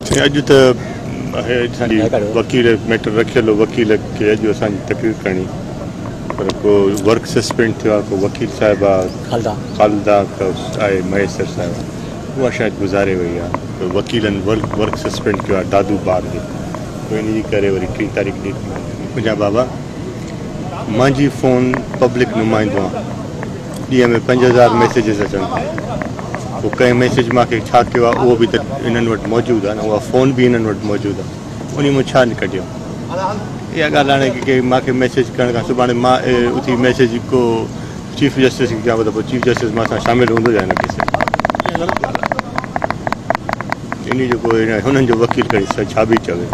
سائين اڄ ته اسان جي وڪيل ميٽر رکيل هو وڪيل کي اڄ اسان جي تقرير ڪرڻي پر ڪو ورڪ سسپينڊ ٿيو آهي ڪو وڪيل صاحب آهي خالده آهي مهيسر صاحب اها شايد گذاري وئي آهي ته وڪيلن ورڪ ورڪ سسپينڊ ڪيو آهي دادو بار جي پوء ان جي ڪري وري ٽين تاريخ ڏيئي منهنجا بابا مانجي فون پبلڪ نمائندو آهيان ڏينهن ۾ 5000 ميسيجز اچن ٿا پوء ڪنهن ميسيج مان کي ڇا ڪيو آهي اهو به ته انهن وٽ موجود آهي نه اها فون به انهن وٽ موجود آهي انهي مان ڇا ڪڍيو اها ڳالهه هاڻي ڪي مان کي ميسيج ڪرڻ کان سڀاڻي مان اٿي ميسيج ڪو چيف جسٽس کي ڪيان ته پوء چيف جسٽس مان سان شامل هوندو يا نه ڪيس ۾ غلط ڳالهه آهي انهي جو ڪو هنن جو وڪيل کڻي ڇا به چوي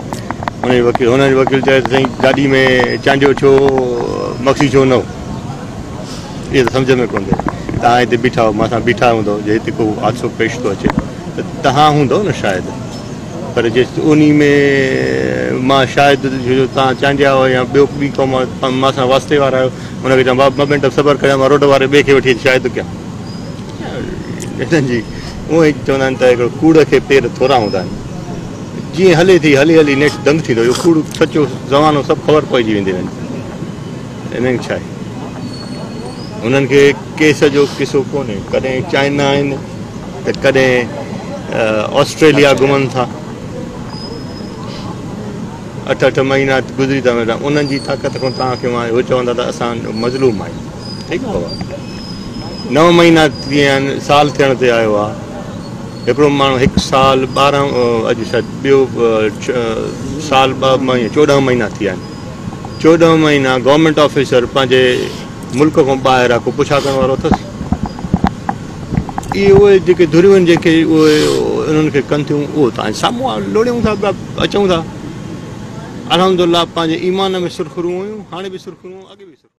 هن جو وڪيل هن جو وڪيل چوي ته سائين گاڏي ۾ چانڊيو ڇو مگسي ڇو نه هو اهو ته سمجهه ۾ ڪونه ٿو اچي. توهان هتي بيٺا آهيو، مان سان بيٺا هوندؤ، جي هتي ڪو حادثو پيش ٿو اچي ته توهان هوندؤ نه شايد، پر جي انهي ۾ مان شايد جو توهان چانڊيا آهيو يا ٻيو ٻي قوم مان سان واسطي وارا آهيو، ان کي چوان بابا ٻه منٽ صبر ڪريان مان روڊ واري ٻئي کي وٺي اچي شاهد ڪيان. هنن جي اونئن ئي چوندا آهن ته هڪڙو ڪوڙ کي پير ٿورا هوندا آهن. جيئن هلي ٿي هلي هلي نيٺ دنگ ٿيندو اهو ڪوڙ سچو زمانو سڀ خبر پئجي ويندي هنن جي. انهن کي ڇا آهي؟ انهن کي ڪيس جو قصو ڪونهي. ڪڏهن چائنا آهن ته ڪڏهن آسٽريليا گهمن ٿا. اٺ اٺ مهينا گذري ٿا وڃن. انهن جي طاقت کان توهان کي مان اهو چوندا ته اسان مظلوم آهيون. ٺيڪ آهي بابا. 9 مهينا ٿي ويا آهن، سال ٿيڻ تي آيو آهي. هڪڙو ماڻهو هڪ سال 12 اڄ شايد ٻيو سال 2 مهينا 14 مهينا ٿي ويا آهن. 14 مهينا گورنمينٽ آفيسر پنهنجي ملڪ کان ٻاهر آ ڪو پڇا ڪرڻ وارو اٿس؟ اهي اهي جيڪي ڌريون آهن جيڪي اهي انهن کي ڪن ٿيون اهو تان سامهون آ لوڙيون ٿا پيا اچون ٿا الحمدلله پنهنجي ايمان ۾ سرخرو آهيون هاڻي به سرخرو اڳي به سرخرو.